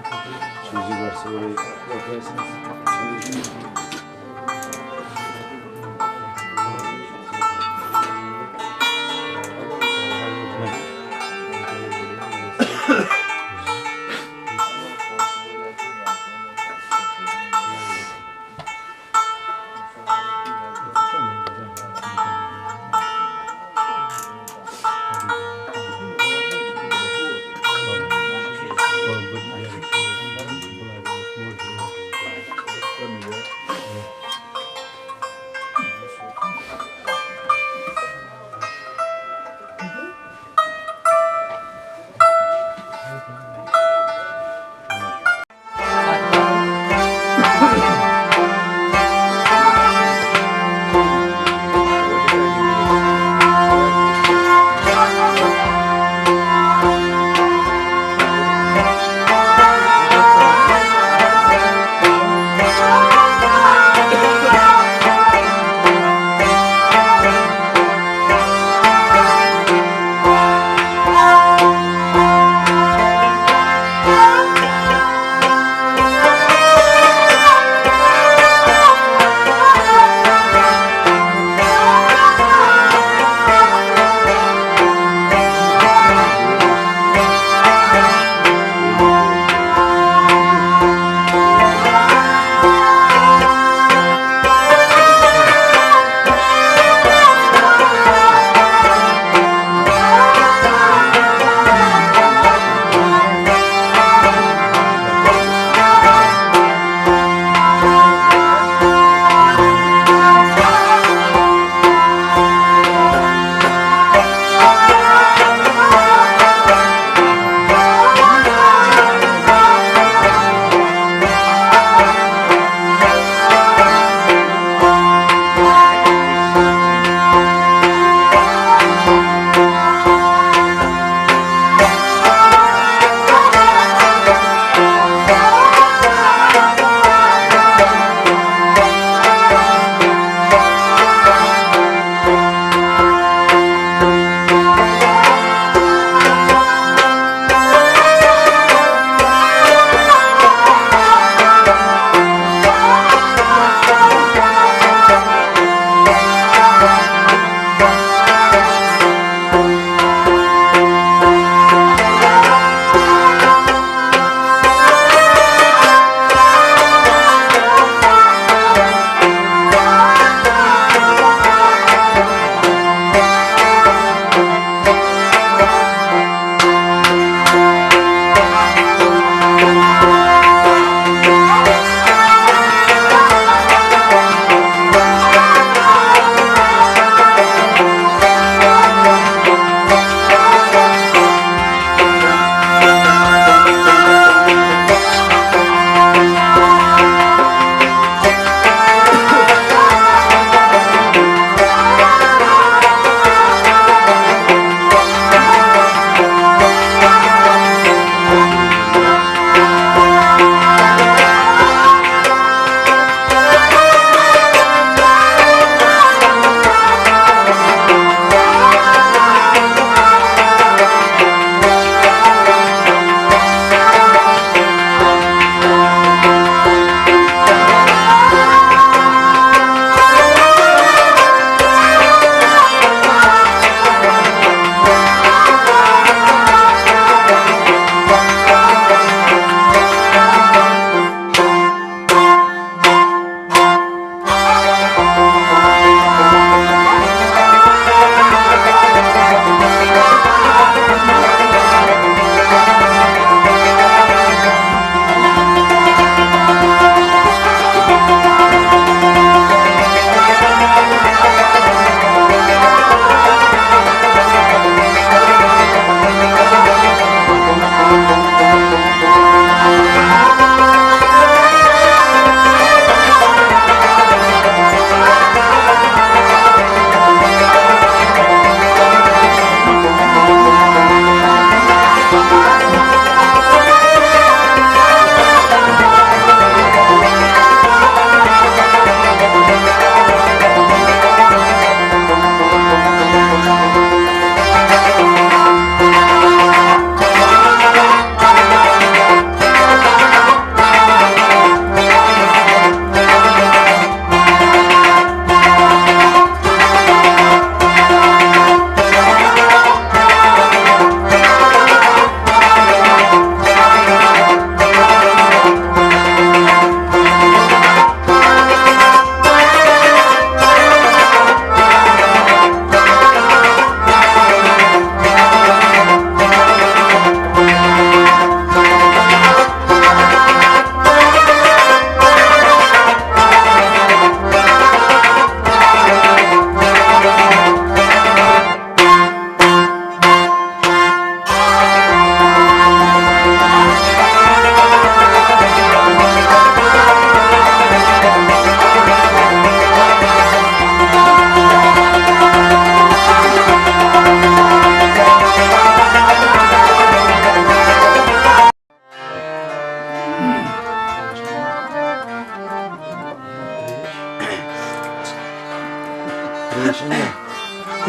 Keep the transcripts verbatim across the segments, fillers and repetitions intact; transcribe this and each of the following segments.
سوٗزِو گۄڈٕ سورُے۔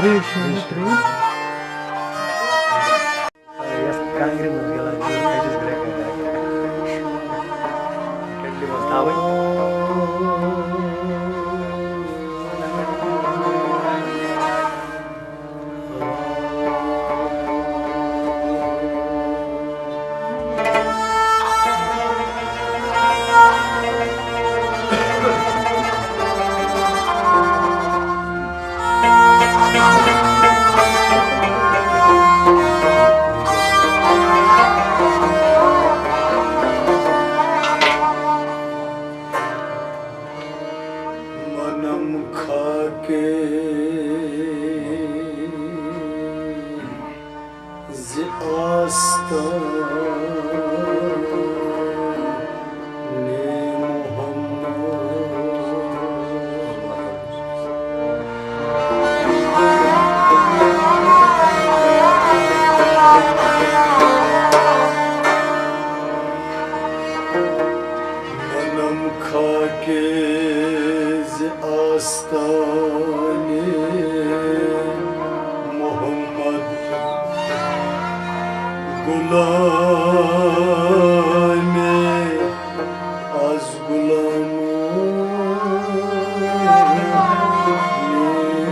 یۄس کانٛگرِ منٛز گِلان چھِ، سۄ چھِ گرٛٮ۪کان، گرٛٮ۪کان۔ کٔٹلہِ منٛز تھاوٕنۍ۔ منم خاکے ز آستانِ محمد۔ منم خاکِ ز آستانِ محمد، غلامِ از غلامِ محمد۔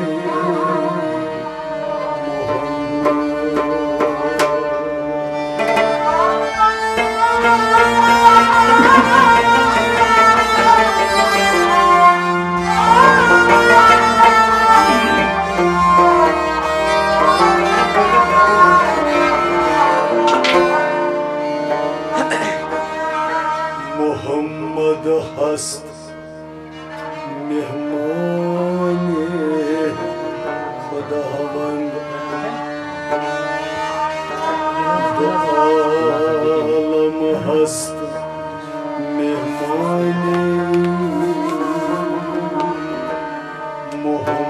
محمد ہست مہمانِ خداوند، دو عالم ہست مہمانِ محمد۔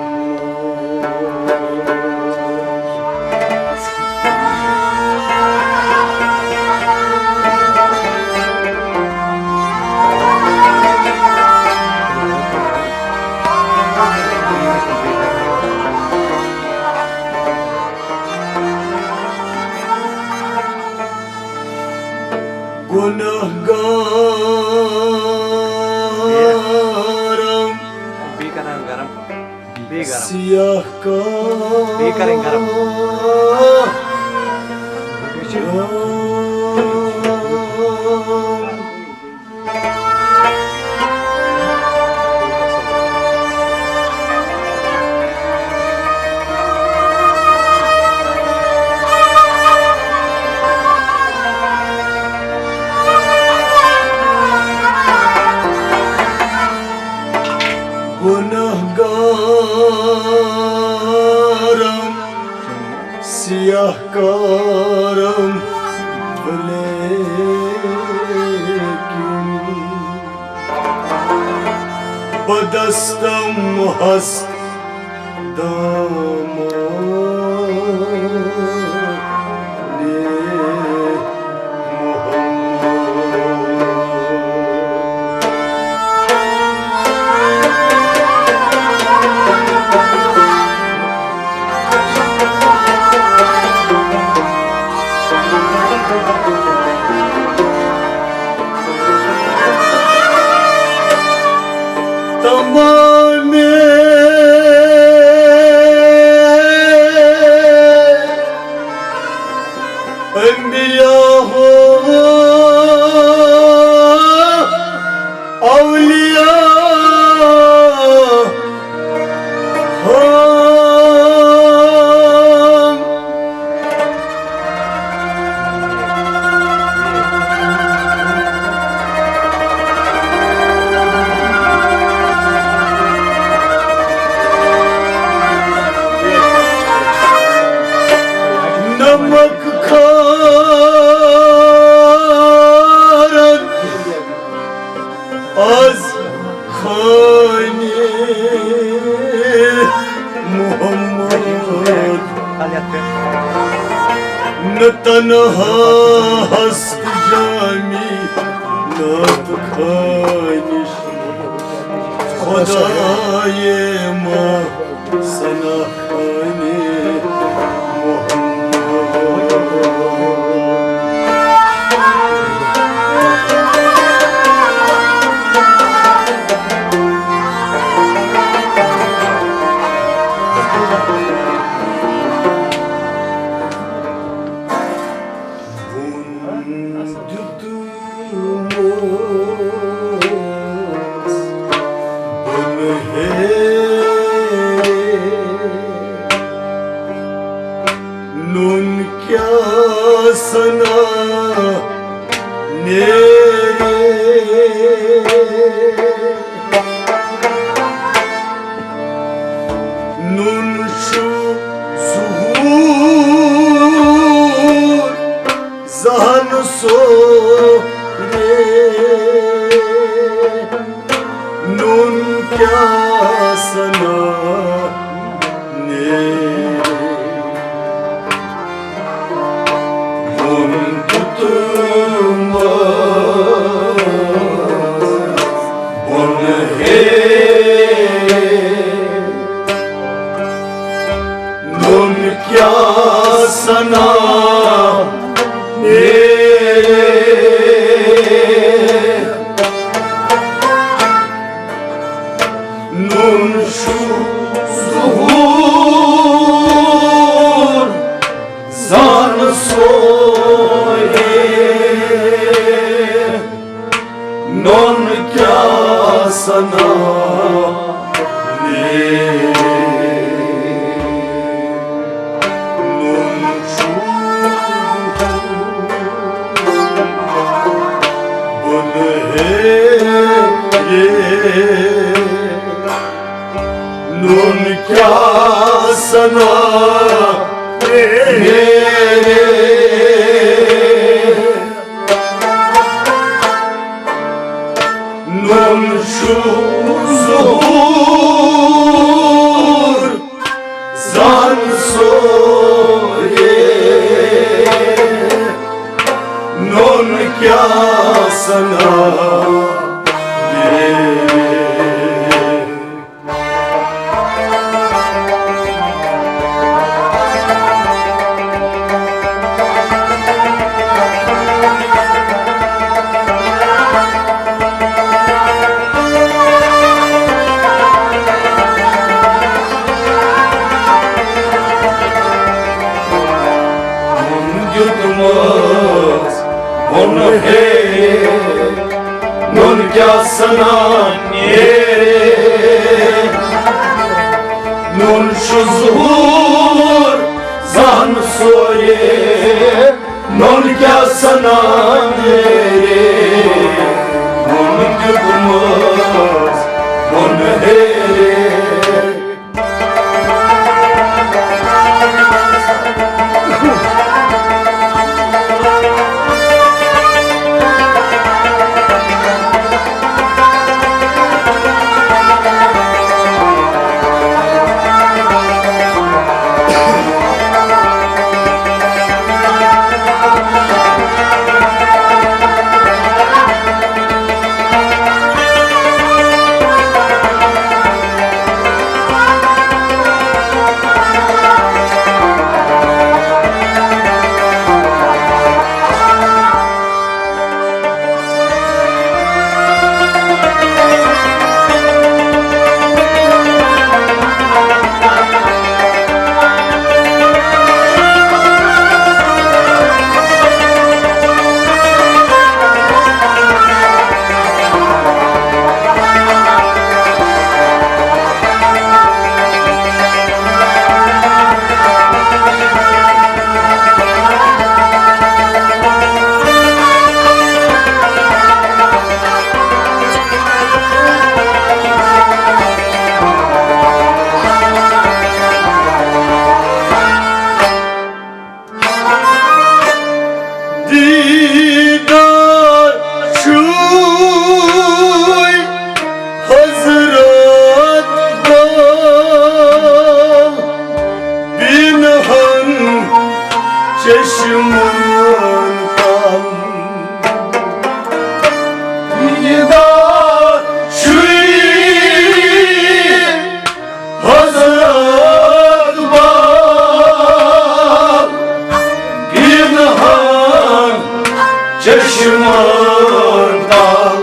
گناہ گارم، بیٚیہِ کران گرم، بیٚیہِ گرم۔ سیاہ کار، بیٚیہِ کرٕنۍ گرم۔ گناہ گارم، سیاہ کارم ولیکن بدستم ہست دامانِ محمد۔ تمام انبیاء و اولیاء ہم نمک کھارن از خانِ محمد۔ نہ تنہا ہست جامی نعت خانش، خدایے ما ثنا خانِ دیُتمُت بۄنہٕ ہے۔ نوٗن کیٛاہ سنا نیرِ۔ نوٗن چھُ ظہوٗر زہن سورے۔ نوٗن کیٛاہ سنا نیرِ۔ نوٗن دیُتمُت بۄنہٕ ہے۔ نوٗن کیٛاہ سنا نیرِ۔ نوٗن چھُ ظہوٗر زان سورے۔ نوٗن کیٛاہ سنا نیرِ۔ نوٗن چھُ بۄنہٕ ہے۔ نوٗن کیٛاہ سنا نیرِ۔ نوٗن چھُ ظہوٗر زان سورے۔ نوٗن کیٛاہ سنا نیرِ۔ دیُتمُت بۄنہٕ ہے۔ نوٗن کیٛاہ سنا نیرِ۔ نوٗن چھُ ظہوٗر زان سورے۔ نوٗن کیٛاہ سنا نیرِ۔ نوٗن دیُتمُت بۄنہٕ ہے۔ دیٖدار چھُے حضرت بال، بیٖنہن چشمن تل۔ دیٖدار چھُے حضرت بال، بیٖنہن چشمن تل۔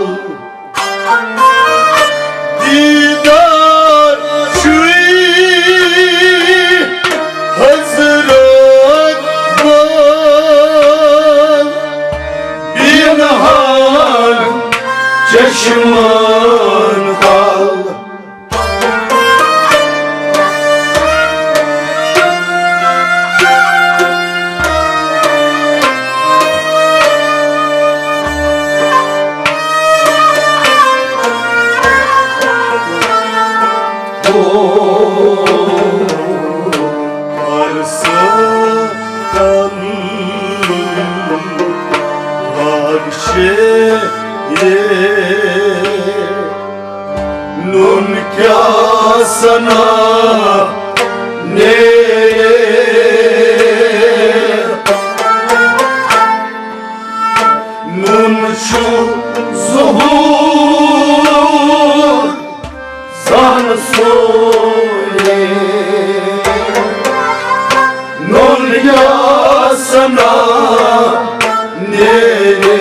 دیٖدار چھُے حضرت بال، بی نہان چشمان تل۔ او ارسا کم لاگ شے یہ نون کیا سنا نیرے۔ نون شو ظہور زان سویے۔ نون یا سنا نیرے۔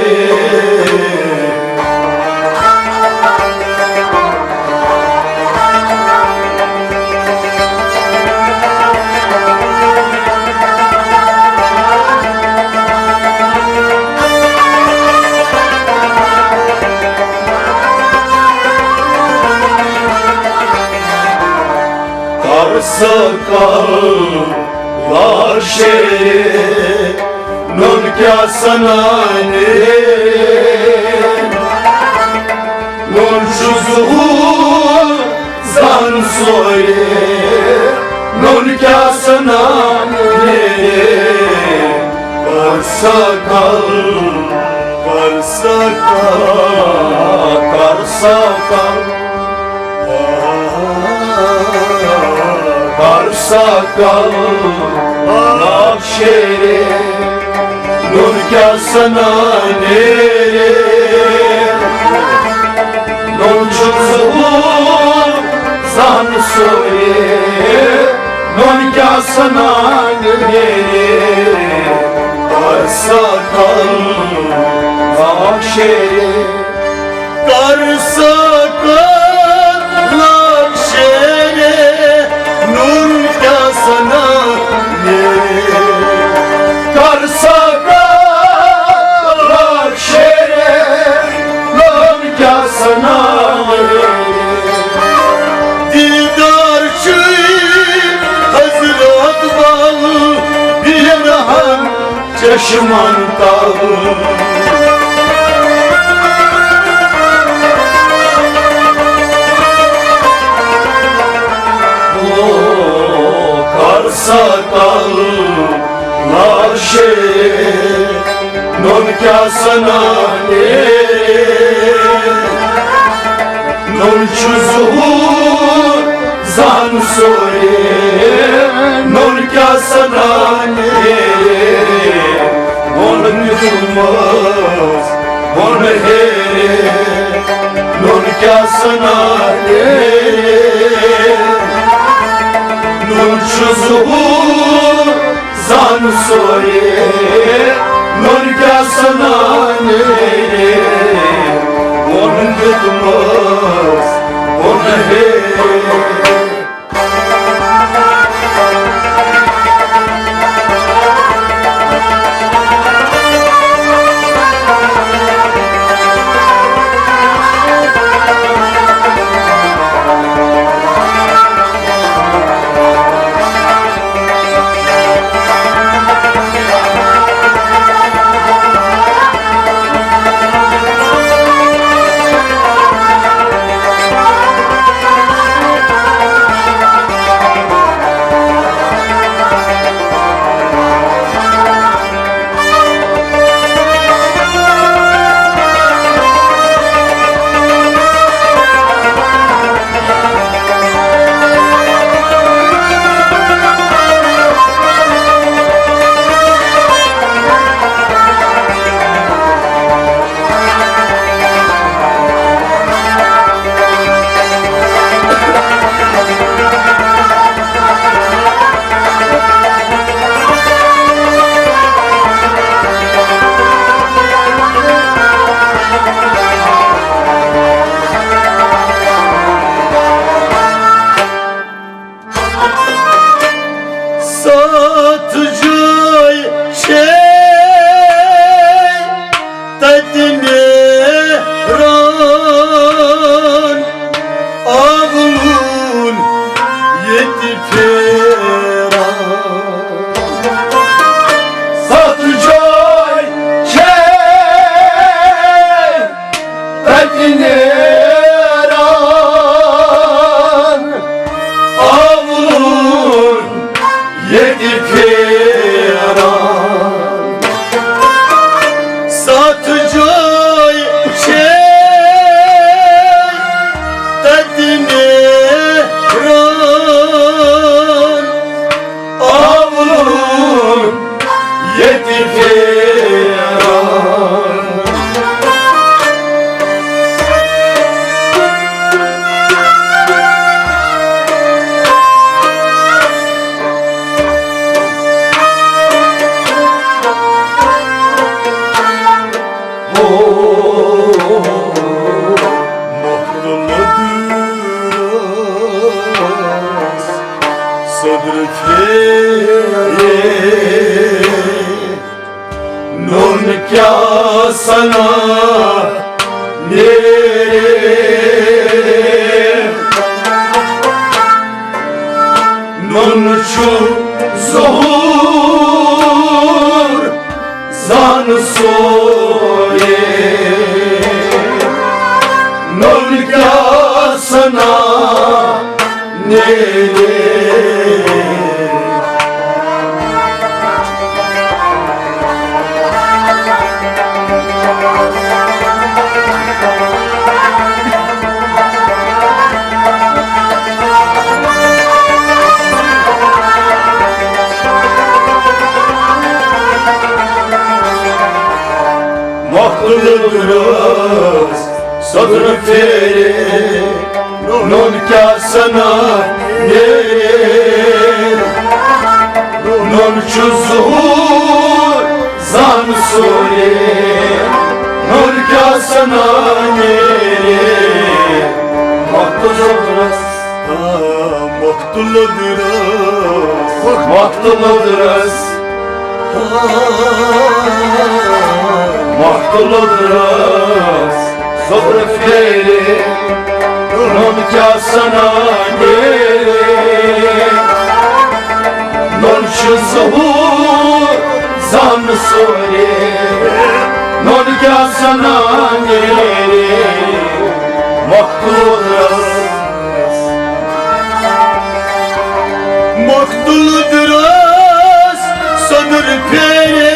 کر سا کر لاشے نون کیا سنانے۔ نون شو ظہور زان سویے۔ نون کیا سنانے۔ کر سا کر، کر سا کر، کر سا کر۔ کر سا کل لاگ شیرے، نون کیا سنانے۔ نون چھُ ظہور زان سویے، نون کیا سنانے۔ کر سا کل لاگ شیرے۔ کر سا کل لاگ شیرے، نون کیا سنانے۔ کر سا کل لاگ شیرے، نون کیا سنانے۔ دیدار چھُے حضرت وال بیرہن چشمن تل۔ او کر سا کل لاشے، نون کیا سنانے۔ نون چھُ ظہور زان سویے، نون کیا سنانے۔ نون نیتمس، نون ہیرے، نون کیا سنانے۔ نون چھُ ظہور زان سویے، نون کیا سنانے۔ نون دیتمس، نون ہیرے۔ نیران آولُن ییٚتہِ پھیران۔ ستھ جاے چھے تتہِ نیران آولُن ییٚتہِ پھیران۔ ستھ جاے چھے تتہِ نیران آولُن ییٚتہِ پھیران۔ او مۄکھتہٕ لٔدرَس صدر پھیرے، نوٚن کیٛاہ سنا نیرے۔ نوٚن چھُ ظہوٗر زان سورے، نوٚن کیٛاہ سنا نیرے۔ مۄکھتہٕ لٔدرَس صدر پھیرے، نوٚن کیٛاہ سنا نیرے۔ نوٚن چھُ ظہوٗر زان سورے، نوٚن کیٛاہ سنا نیرے۔ مۄکھتہٕ لٔدرَس، آ، مۄکھتہٕ لٔدرَس، مۄکھتہٕ لٔدرَس، آ، مۄکھتہٕ لٔدرَس۔ صدر پھیرے، نوٚن کیٛاہ سنا نیرے۔ نوٚن چھُ ظہوٗر زان سورے، نوٚن کیٛاہ سنا نیرے۔ مۄکھتہٕ لٔدرَس، مۄکھتہٕ لٔدرَس صدر پھیرے،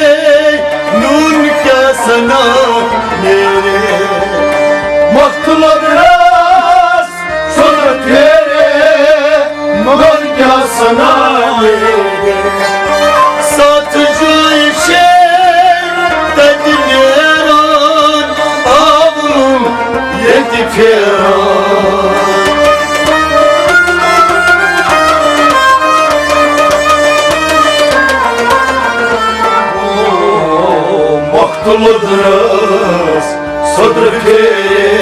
نوٚن کیٛاہ سنا نیرے۔ مۄکھتہٕ لٔدرَس صدر پھیرے، نوٚن کیٛاہ سنا نیرے۔ ستھ جایہِ چھے تتہِ نیران آولُن ییٚتہِ پھیران۔ او مۄکھتہٕ لٔدرَس صدر پھیرے،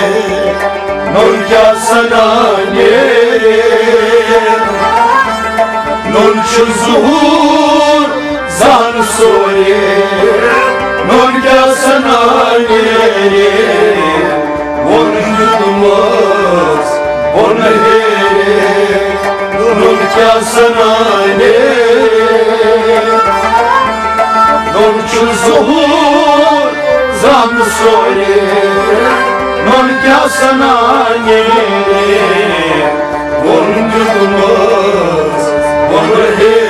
نوٚن کیٛاہ سنا نیرے۔ نوٚن چھُ ظہوٗر زان سورے، نوٚن کیٛاہ سنا نیرے۔ ووٚن دیُتمَس بۄن ہیرے، نوٚن کیٛاہ سنا نیرے۔ نوٚن چھُ ظہوٗر زان سورے، نوٚن کیٛاہ سنا نیرے۔ ووٚن دیُتمَس بۄن ہیرے۔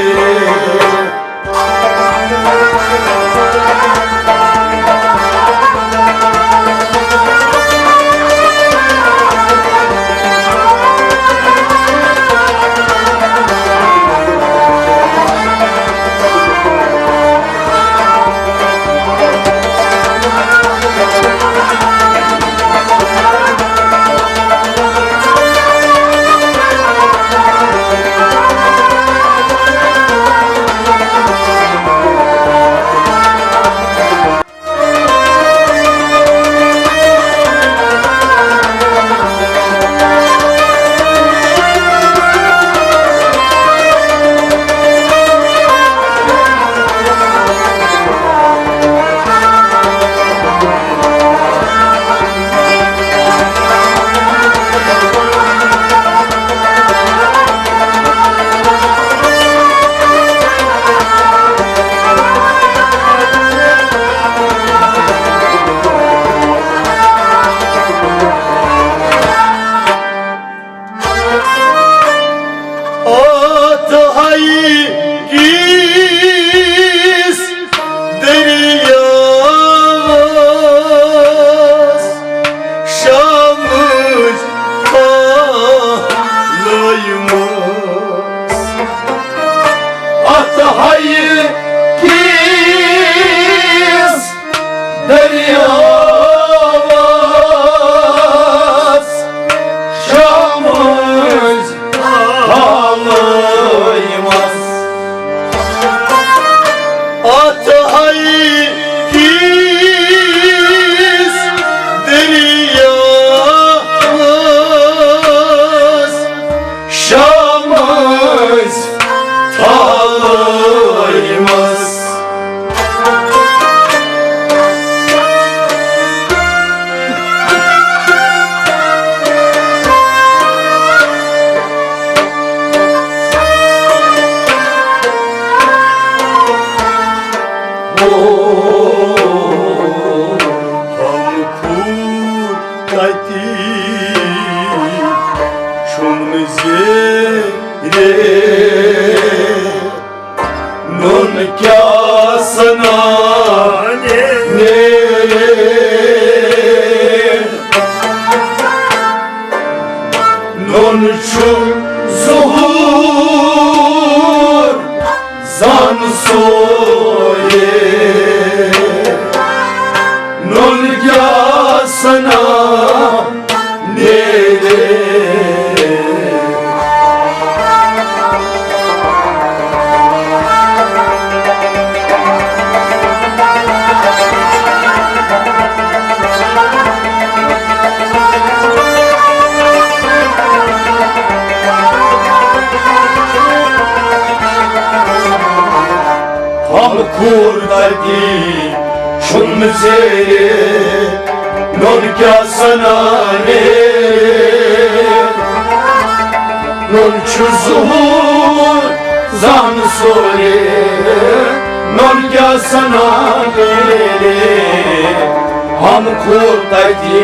تتی چھُم زیٖرِتھ نوٗن کیٛاہ سنا نیرِ۔ نوٗن چھُ ظہوٗر زان سورے، نوٗن کیٛاہ سنا نیرِ۔ ہم کھوٗر تتی چھُم زیٖرِتھ نوٗن کیٛاہ سنا نیرِ۔ نوٗن چھُ ظہوٗر زان سورے، نوٗن کیٛاہ سنا نیرِ۔ ہم کھوٗر تتی،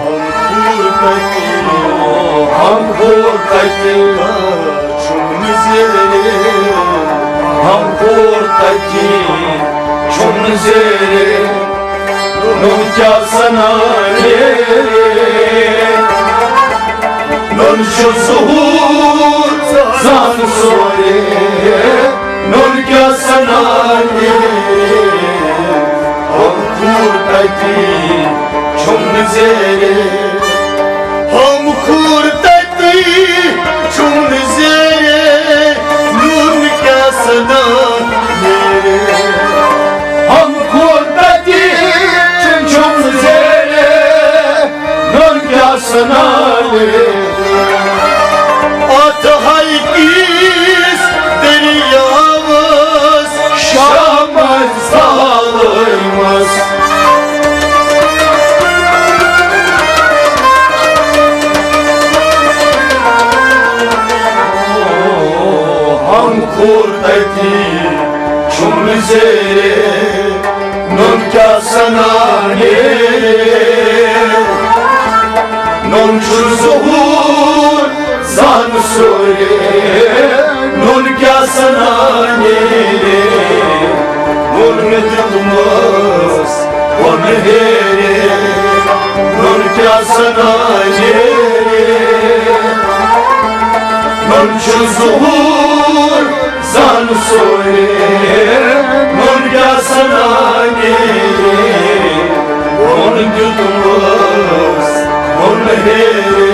ہم کھوٗر تتی، ہم کھوٗر تتی چھُم زیٖرِتھ، ہم کھوٗر تتی چھُم زیٖرِتھ نوٗن کیٛاہ سنا نیرِ۔ نوٗن چھُ ظہوٗر زان سورے، نوٗن کیٛاہ سنا نیرِ۔ ہم کھوٗر تتی چھُم زیٖرِتھ، ہم کھوٗر تتی چھُم زیٖرِتھ نوٗن کیٛاہ سنا نیرِ۔ ہم کھوٗر تتی چھُم زیٖرِتھ نوٗن کیٛاہ سنا نیرِ۔ اتھ ہاے کِس دٔریاوس شامس زالٲومس۔ ہم کھوٗر تتی چھُم زیٖرِتھ نوٗن کیٛاہ سنا نیرِ۔ نوٗن چھُ ظہوٗر زان سورے، نوٗن کیٛاہ سنا نیرِ۔ نوٗن مےٚ دیُتمس بۄنہٕ ہیرِ، نوٗن کیٛاہ سنا نیرِ۔ نوٗن چھُ ظہوٗر زان سورے، نوٗن کیٛاہ سنا نیرِ۔ نوٗن دیُتمس بۄنہٕ ہیرِ۔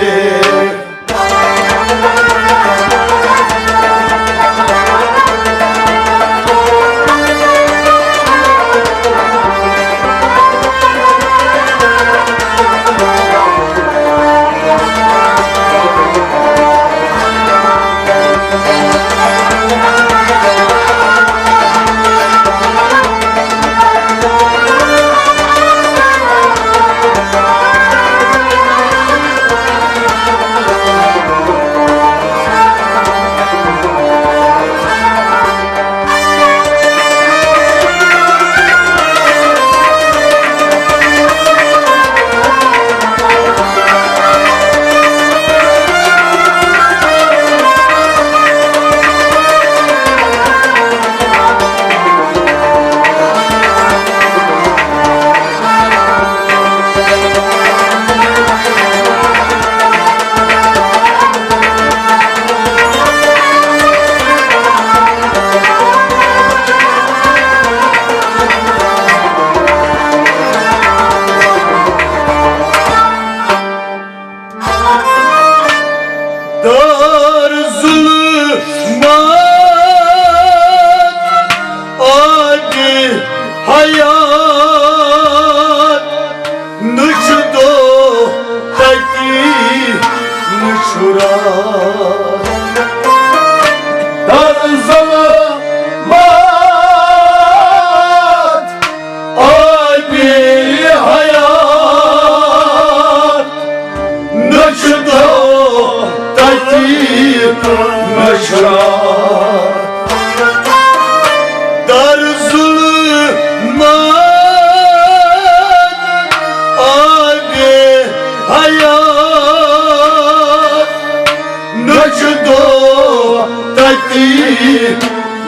اجدو تتی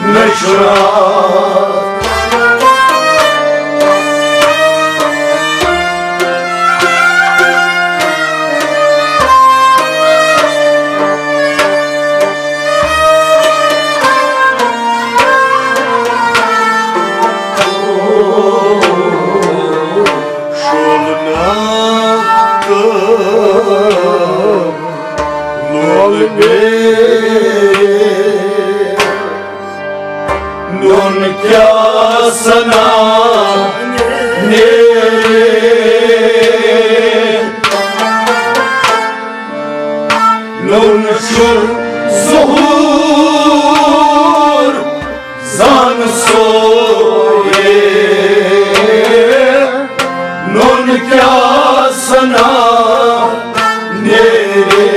نشرا۔ شولنا تہٕ لول بیٚیہِ۔ نوٚن کیٛاہ سنا نیرِ۔ نوٚن چھُ ظہور زان سوے۔ نوٚن کیٛاہ سنا نیرِ۔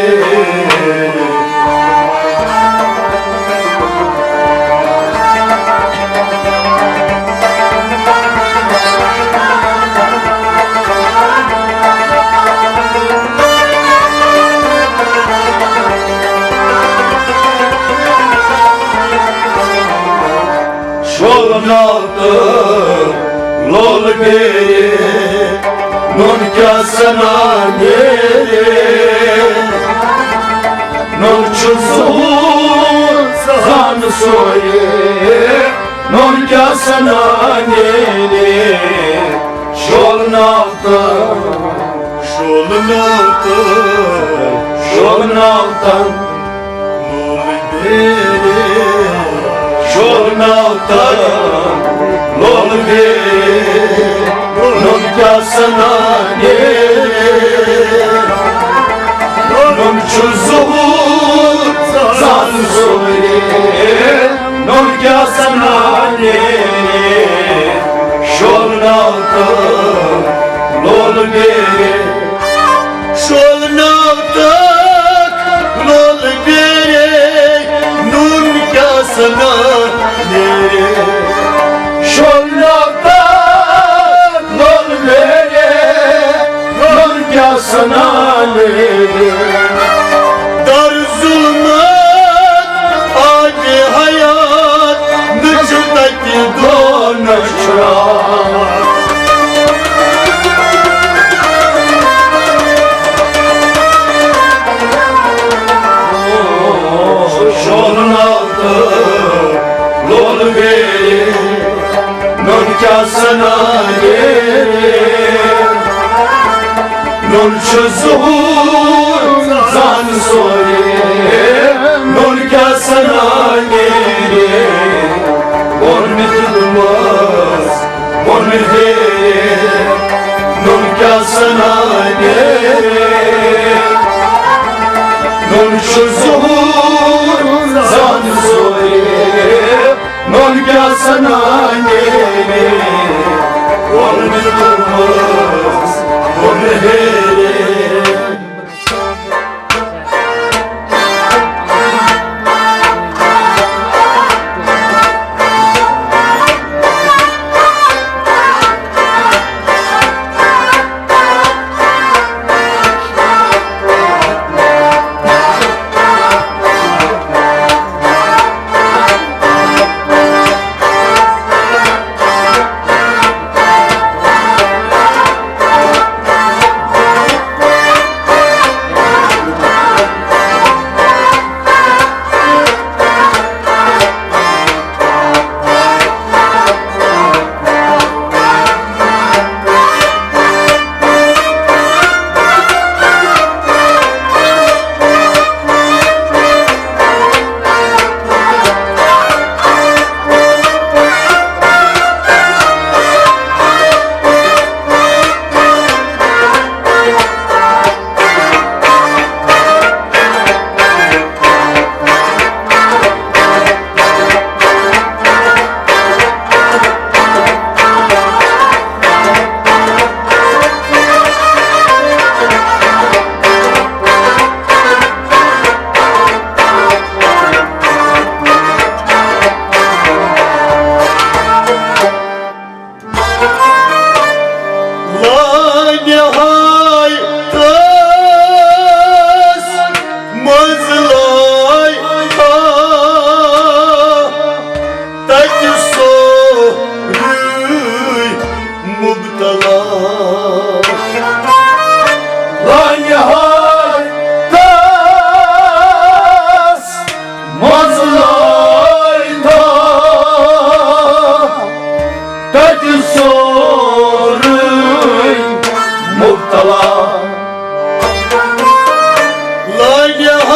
شولناو تہٕ لول بیٚیہِ۔ نوٚن کیٛاہ سنا نیرِ۔ نوٚن چھُ ظہور زان سوے۔ نوٚن کیٛاہ سنا نیرِ۔ شولناو تہٕ شولناو تہٕ شولناو تہٕ لول بیٚیہِ۔ شولناو تہٕ لول بیٚیہِ۔ نوٚن کیٛاہ سنا نیرِ۔ نوٚن چھُ ظہور زان سوے۔ نوٚن کیٛاہ سنا نیرِ۔ شولناو تہٕ لول بیٚیہِ۔ شولناو تہٕ لول بیٚیہِ۔ نوٚن کیٛاہ سنا نیرِ۔ شولناو تہٕ لول بیٚیہِ۔ نوٚن کیٛاہ سنا نیرِ۔ در ظلمت آبِ حیات نہٕ چھُ تتہِ دو نشرا۔ شولناو تہٕ لول بیٚیہِ۔ نوٚن کیٛاہ سنا نیرِ۔ نوٚن چھُ ظہور زان سوے۔ نوٚن کیٛاہ سنا نیرِ۔ ووٚن مےٚ دِلہٕ منٛز، ووٚن مےٚ ہیرِ۔ نوٚن کیٛاہ سنا نیرِ۔ نوٚن چھُ ظہور زان سوے۔ نوٚن کیٛاہ سنا نیرِ۔ ووٚن مےٚ دِلہٕ منٛز، ووٚن مےٚ ہیرِ۔ مبتلا۔ لانہایتس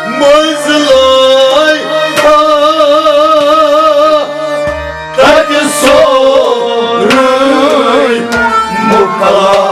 منٛز لایتھا تتہِ سورُے مبتلا۔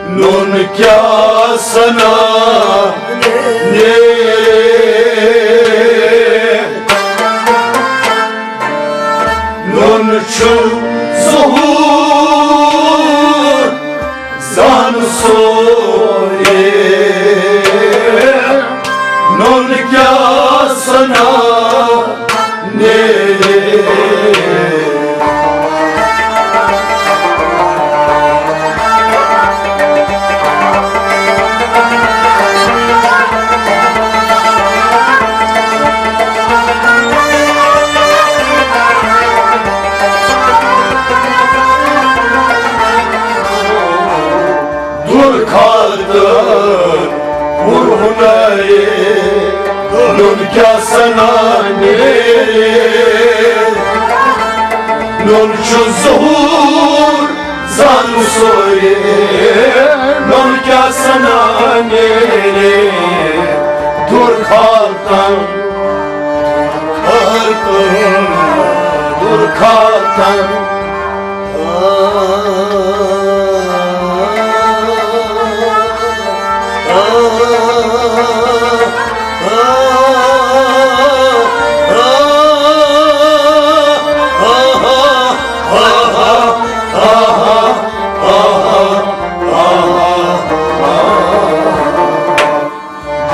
نوٚن کیٛاہ سنا نیرِ، نوٚن چھُ ظہوٗر زان سورے، نوٚن کیٛاہ سنا درخاتن برہنہ نوٚن کیٛاہ سنا نیرِ، نوٚن چھُ ظہوٗر زان سورے، نوٚن کیٛاہ سنا نیرِ۔ درخاتن، درخاتن، درخاتن۔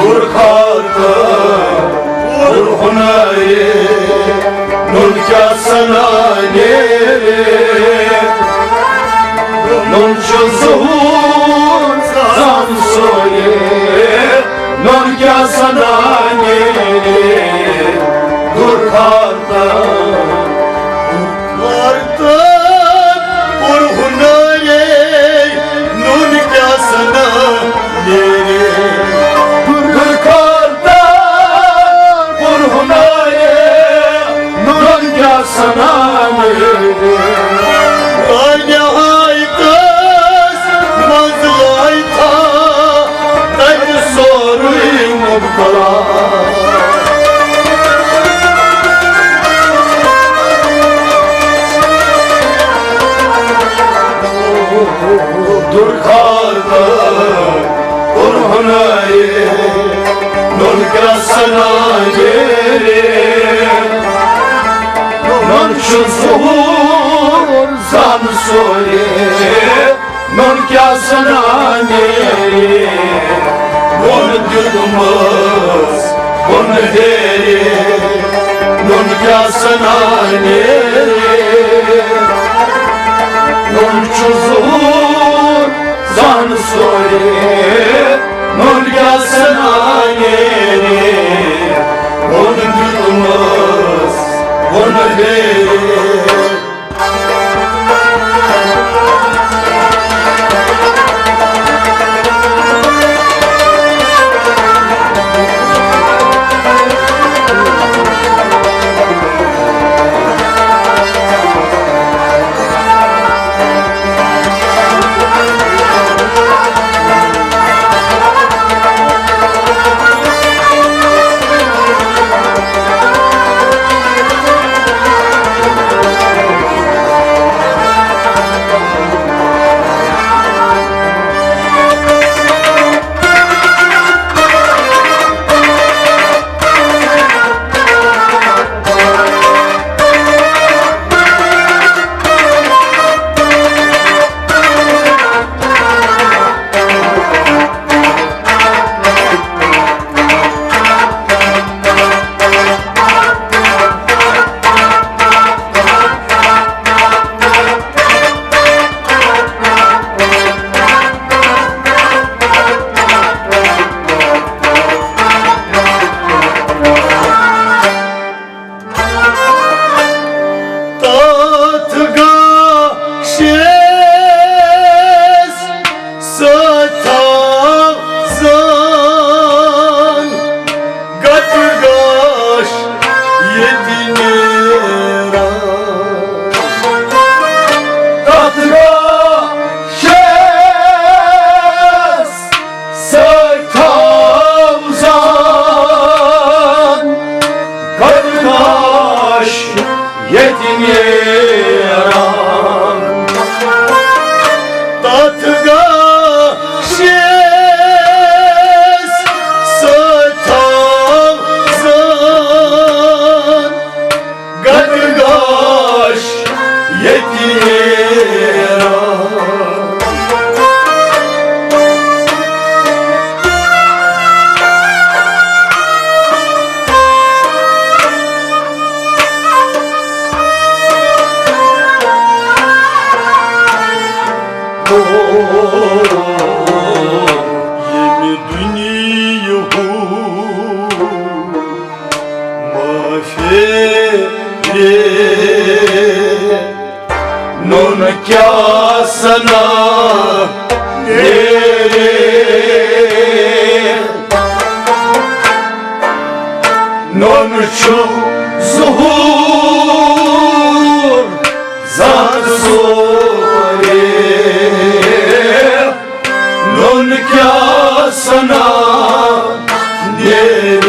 برہان تہٕ برہناے، نوٚن کیٛاہ سنا نیرِ۔ نوٚن چھُ ظہوٗر زان سورے، نوٚن کیٛاہ سنا نیرِ۔ برہان تہٕ برہناے، نوٚن کیٛاہ سنا نیرِ۔ برہان تہٕ برہناے، نوٚن کیٛاہ سنا نیرِ۔ لانہایتس منٛز لایتھا تتہِ سورُے مبتلا۔ درخار تہٕ برہناے، نوٚن کیٛاہ سنا نیرِ۔ نوٚن چھُ ظہوٗر زان سورے، نوٚن کیٛاہ سنا نیرِ۔ بۄن دیُتمس بۄن ہیرِ، نوٚن کیٛاہ سنا نیرِ۔ نوٚن چھُ ظہوٗر زان سورے، نوٚن کیٛاہ سنا نیرِ۔ بۄن دیُتمس بۄن ہیرِ۔ ییٚمہِ دُنیاہُک ما پھیرِ۔ نوٚن کیٛاہ سنا نیرِ۔ نوٚن چھُ ظہوٗر زان سورے۔ نوٚن کیٛاہ سنا نیرِ۔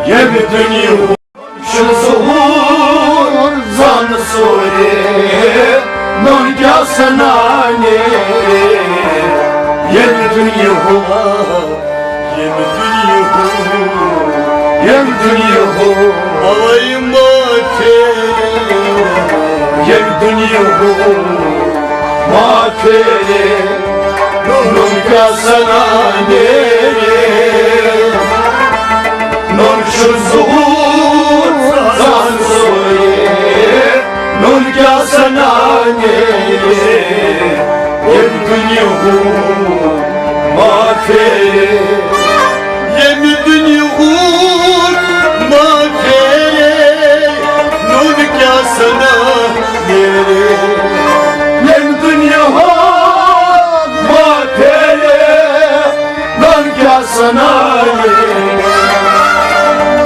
ییٚمہِ دُنیاہُک چھُ ظہوٗر زان سورے، نوٚن کیٛاہ سنا نیرِ۔ ییٚمہِ دُنیاہُک، ییٚمہِ دُنیاہُک، ییٚمہِ دُنیاہُک، اوے ما پھیرِ۔ ییٚمہِ دُنیاہُک ما پھیرِ۔ نوٚن کیٛاہ سنا نیرِ۔ نوٚن چھُ ظہوٗر زان سورے۔ نوٚن کیٛاہ سنا نیرِ۔ ییٚمہِ دُنیاہُک ما پھیرِ۔ ییٚمہِ دُنیاہُک ما پھیرِ۔ نوٚن کیٛاہ سنا نیرِ۔ ییٚمہِ دُنیاہُک ما پھیرِ۔ نوٚن کیٛاہ سنا نیرِ۔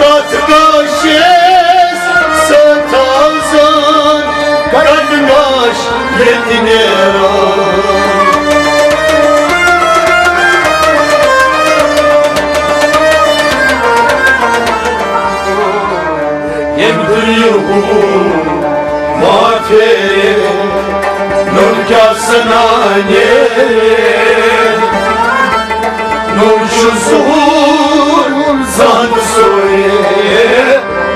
تتھ کاشس ستھ تھاوزن کتھ کاش ییٚتہِ نیران۔ ییٚمہِ دُنیاہُک ما پھیرِ۔ نوٚن کیٛاہ سنا نیرِ۔ نوٚن چھُ ظہوٗر زان سورے۔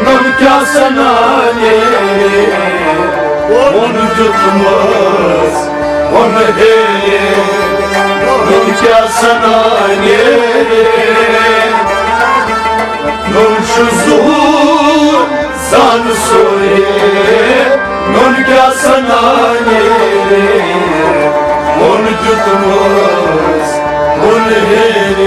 نوٚن کیٛاہ سنا نیرِ۔ ووٚن دیُتمَس ووٚن ہیرِ۔ نوٚن کیٛاہ سنا نیرِ۔ نوٚن چھُ ظہوٗر زان سورے۔ نوٚن کیٛاہ سنا نیرِ۔ ووٚن دیُتمَس ووٚن ہیرِ۔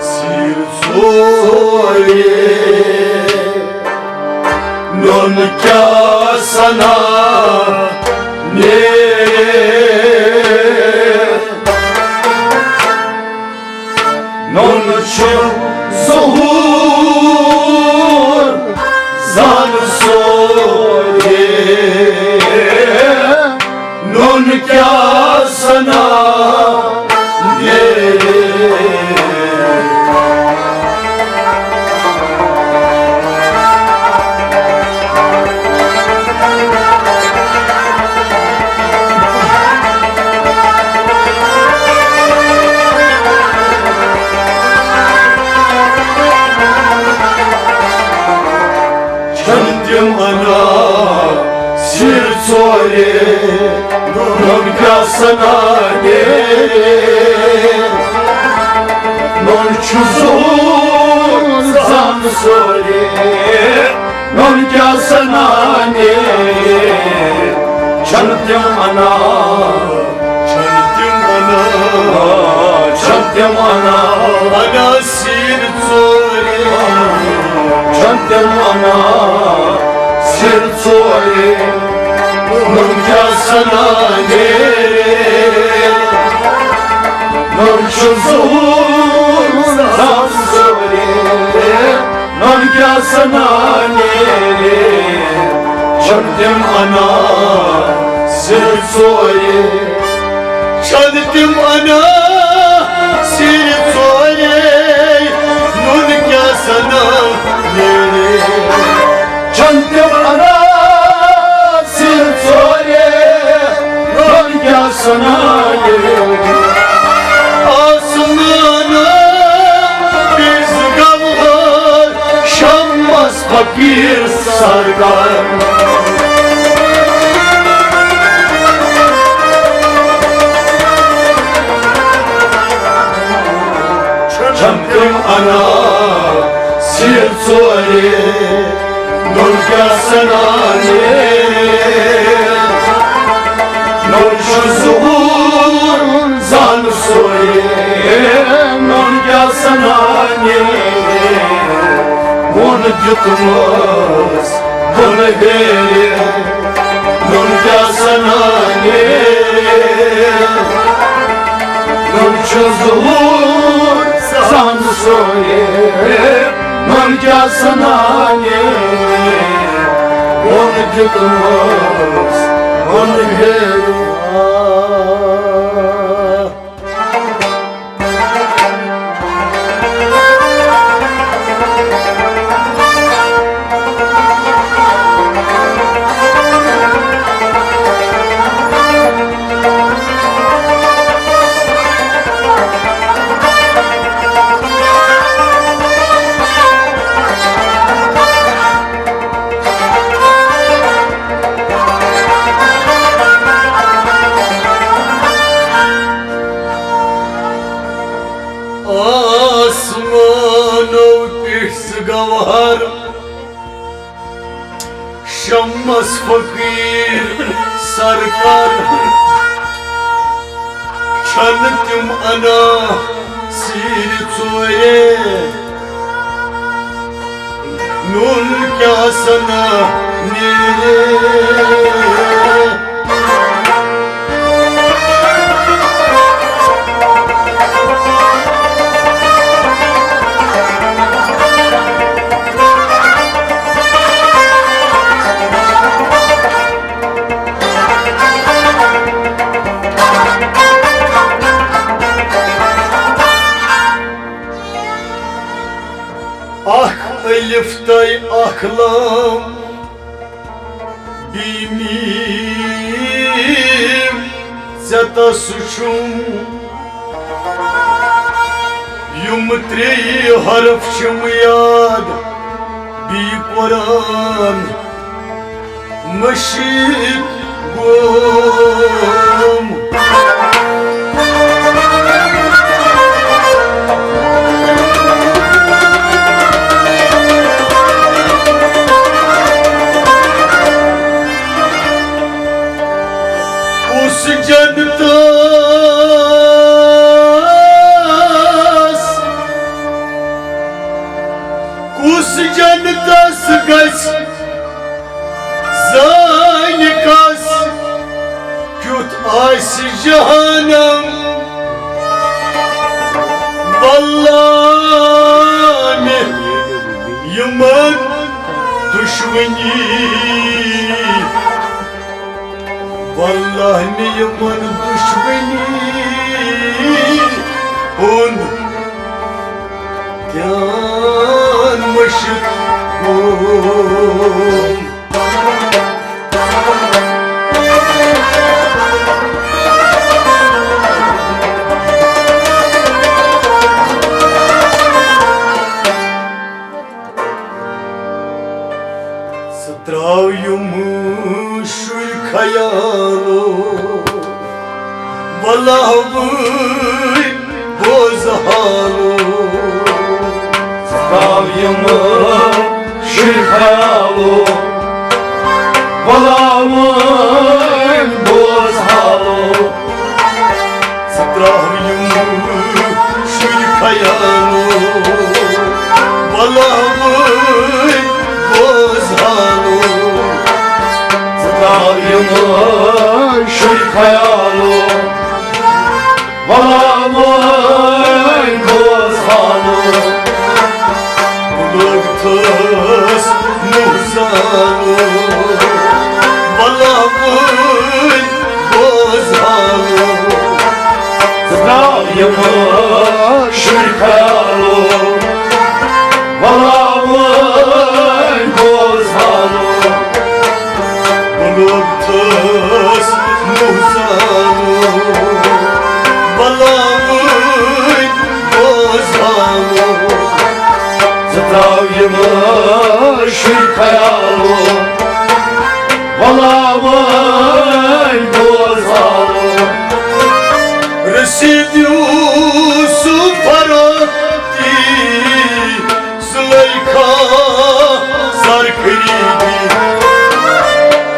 سیٖر ژورِ نوٚن کیٛاہ سنا نیرِ۔ نوٚن چھُ ظہوٗر زان سورِ۔ نوٚن کیٛاہ سنا نیرِ۔ چھَنہٕ تِم اَنان سِر ژورِ، نوٚن کیٛاہ سَنا نیرِ۔ نوٚن چھُ ظہوٗر زان سورِ، نوٚن کیٛاہ سَنا نیرِ۔ چھَنہٕ تِم اَنان، چھَنہٕ تِم اَنان، چھَنہٕ تِم اَنان، اَنان سِر ژورِ۔ چھَنہٕ تِم اَنان سِر ژورِ، نوٚن کیٛاہ سَنا نیرِ۔ نوٚن چھُ ظہوٗر زان سورِ، نوٚن کیٛاہ سَنا نیرِ۔ چھَنہٕ تِم اَنان سِر ژورِ۔ چھَنہٕ تِم اَنان سِر ژورِ، نوٚن کیٛاہ سَنا نیرِ۔ چھَنہٕ تِم اَنان سِر ژورِ، نوٚن کیٛاہ سَنا نیرِ۔ آسمانہٕ پیٚیہِ زٕ گوہر، شمس فقیٖر سرکار۔ چھَنہٕ تِم اَنان سِر ژورِ، نوٚن کیٛاہ سَنا نیرِ۔ نوٚن چھُ ظہوٗر زان سورِ، نوٚن کیٛاہ سَنا نیرِ۔ ووٚن دیُتمَس بۄنہٕ ہیٚرِ، نوٚن کیٛاہ سَنا نیرِ۔ نوٚن چھُ ظہوٗر زان سورِ، نوٚن کیٛاہ سَنا نیرِ۔ ووٚن دیُتمَس بۄنہٕ ہیٚرِ۔ آسمانو پیٚٹھۍ زٕ گوہر، شمس فقیٖر سرکار۔ چھَنہٕ تِم اَنان سِر ژورِ، نوٚن کیٛاہ سَنا نیرِ۔ اکھ الف تہٕ اکھ لام، بی میم، ژےٚ تہٕ سُہ چھُم۔ یِم ترٛیٚیہِ حرف چھِم یاد، بیٚیہِ قرآن مٔشیٖد گوم۔ کُس جنتہٕ آسہِ جہانم، واللہ مےٚ یِمن دُشمنی، واللہ مےٚ یِمن دُشمنی ہُنٛد دیان مٔشِتھ گوٚو۔ ژٕ ترٛاو یِم شُرۍ خیالو، وَلہٕ وٕنۍ بوز حالو۔ ژٕ ترٛاو یِم شُرۍ خیالو، وَلہٕ وٕنۍ بوز حالو۔ ژٕ ترٛاو یِم شُرۍ خیالو، وَلہٕ وٕنۍ بوز حالو۔ ژٕ ترٛاو یِم شُرۍ خیالو، وَلہٕ وٕنۍ بوز حالو۔ بہٕ لوٚگتھس موزالو، وَلہٕ وٕنۍ بوز حالو۔ ژٕ ترٛاو یِم شُرۍ خیالو، وَلہٕ وٕنۍ بوز حالو۔ بہٕ لوٚگتھس موزالو، وَلہٕ وٕنۍ بوز حالو۔ ژٕ ترٛاو یِم شُرۍ خیالو، وَلہٕ وٕنۍ بوز حالو۔ رٔسیٖد یوٗسُف فروختی، زلیخا زر خریدی۔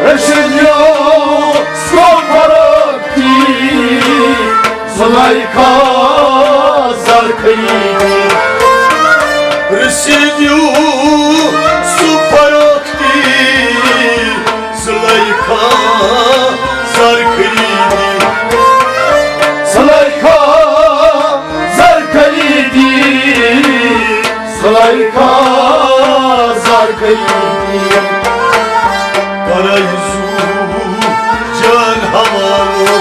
رٔسیٖد یوٗسُف فروختی، زلیخا زر خریدی۔ رٔسیٖد یوٗسُف فروختی، زلیخا زر خریدی۔ زلیخا زر خریدی، زلیخا زر خریدی۔ کرے زو جان حوالو،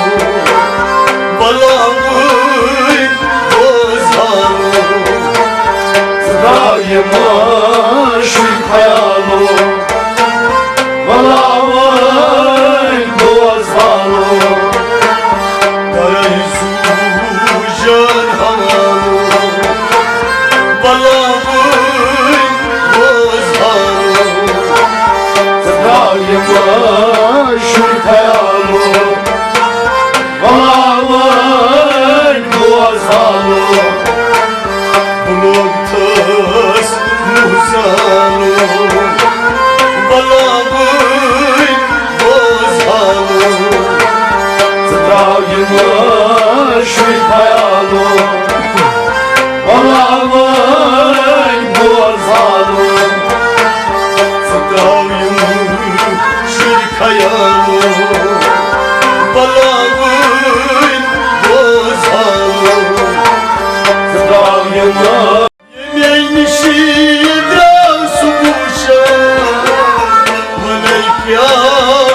وَلہٕ وٕنۍ بوز حالو۔ ژٕ ترٛاو یِم شُرۍ خیالو، وَلہٕ وٕنۍ بوز حالو۔ کرے زو جان حوالو، وَلہٕ وٕنۍ بوز حالو۔ ژٕ ترٛاو یِم شُرۍ خیالو، وَلہٕ وٕنۍ بوز حالو۔ بہٕ لوٚگتھس موزالو، وَلہٕ وٕنۍ بوز حالو۔ ژٕ ترٛاو یِم شُرۍ خیالو، وَلہٕ وٕنۍ بوز حالو۔ ژٕ ترٛاو یِم شُرۍ خیالو، وَلہٕ وٕنۍ بوز حالو۔ ژٕ ترٛاو یِم ییٚمے نِشی درٛاو سُہ وٕچھان، وَنے کیٛاہ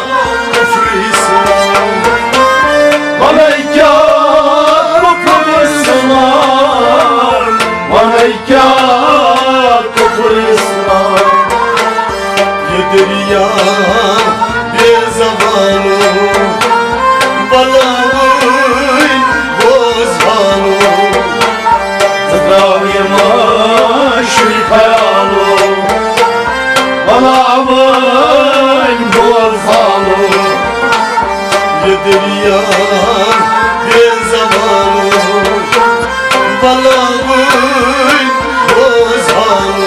کُفر اِسلام۔ وَنے کیٛاہ کُفر اِسلام، وَنے کیٛاہ کُفر اِسلام۔ یہِ دٔریا بے زبانو، وَلہٕ وٕنۍ بوز حالو۔ ژٕ ترٛاو یِم شُرۍ خیالو، وَلہٕ وٕنۍ بوز حالو۔ یہِ دٔریا بے زبانو، وَلہٕ وٕنۍ بوز حالو۔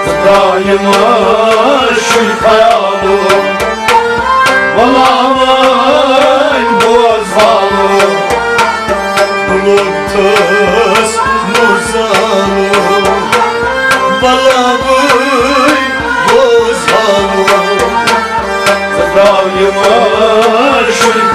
ژٕ ترٛاو یِم شُرۍ خیالو، وَلہٕ وٕنۍ بوز حالو۔ بہٕ لوٚگتھس موزالو، وَلہٕ وٕنۍ بوز حالو۔ ژٕ ترٛاو یِم شُرۍ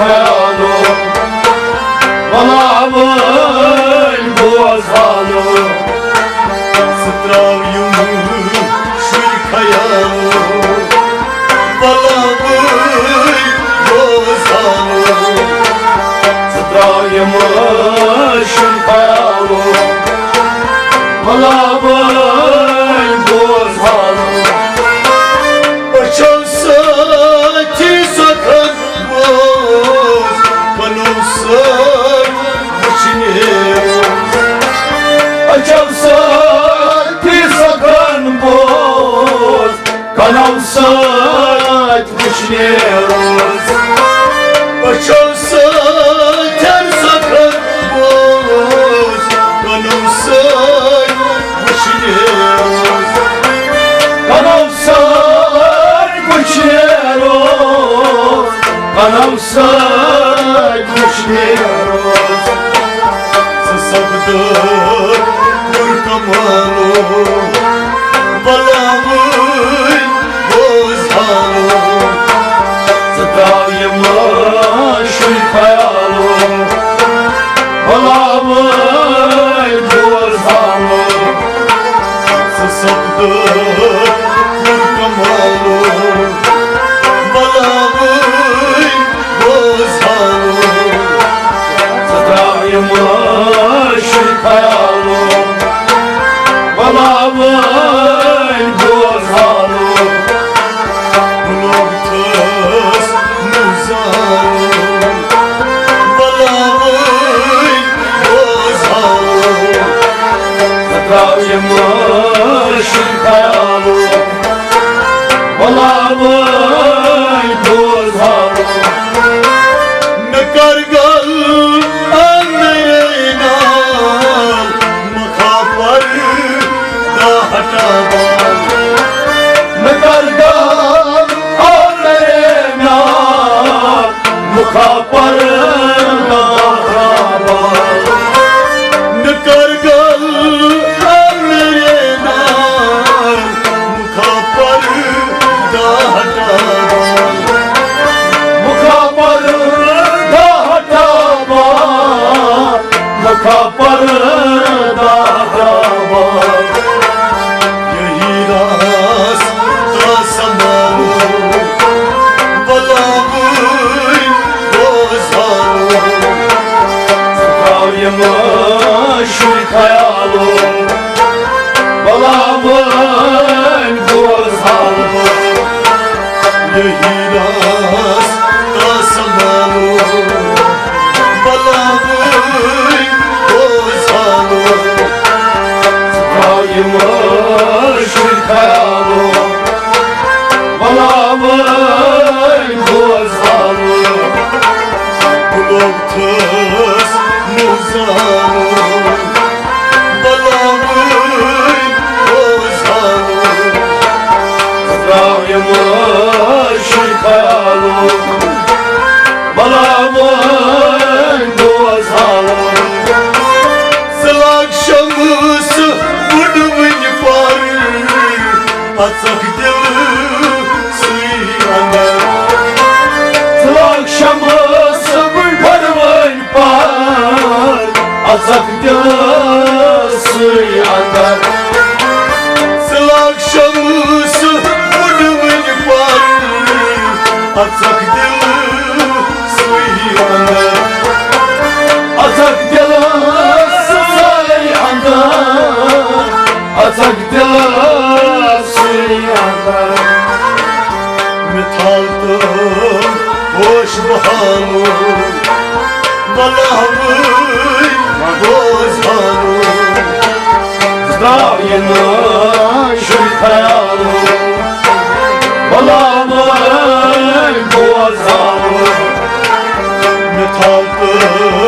سۭتۍ وٕچھنہِ روز۔ أچھو سۭتۍ سفر بوز، کَنو سۭتۍ وٕچھنہِ روز۔ کَنو سۭتۍ وٕچھنہِ روز، کَنو سۭتۍ وٕچھنہِ روز۔ ژٕ سپدٕ پُر کمالو، بلاوٕنۍ بوز حالو۔ ژٕ ترٛاو یہِ مٲشِر خیالو، بلاوٕنۍ بوز حالو۔ ژٕ سپدٕ پُر کمالو، بلاوٕنۍ بوز حالو۔ ژٕ ترٛاو یہِ مٲشِر خیالو، بلاوٕنۍ بوز حالو۔ بہٕ لوٚگتھس نہٕ زانُن، بلاوٕنۍ بوز حالو۔ ژٕ ترٛاو یہِ مٲشِر خیالو، بلاوٕنۍ بوز حالو۔ نہ کر گل اندرے نال، مخاپر دا ہٹا بال۔ نہ کر گل اندرے نال، مخاپر دا ہٹا بال۔ نہ کر گل اندرے نال، مخاپر دا ہٹا بال۔ مخاپر دا ہٹا بال۔ مخاپر دا ہٹا بال۔ یہی راز تا سنبھالو، بلاوٕنۍ بوز حالو۔ ژٕ ترٛاو یہِ مٲشِر خیالو، بلاوٕنۍ بوز حالو۔ یہی راز تا سنبھالو، بلاوٕنۍ بوز حالو۔ ژٕ ترٛاو یہِ مٲشِر خیالو، بلاوٕنۍ بوز حالو۔ بہٕ لوٚگتھس نہٕ زانُن، بلاوٕنۍ بوز حالو۔ ژٕ ترٛاو یہِ مٲشِر خیالو، بلاوٕنۍ بوز حالو۔ ژٕ لاگ شمس وُڈوٕنۍ پر، اژکھ دل سٕے اندر۔ ژٕ لاگ شمس وُڈوٕنۍ پر، اژکھ دل سٕے اندر۔ ژٕ لاگ شمس وُڈوٕنۍ پر، اژکھ دل سٕے اندر۔ اژکھ دل سٕے اندر۔ اژکھ دل سٕے اندر۔ مِثال تہٕ ہوش بہالو، بلاوٕنۍ بوز حالو۔ ترٛاو یہِ مٲشِر خیالو، بلاوٕنۍ بوز حالو۔ مِثال تہٕ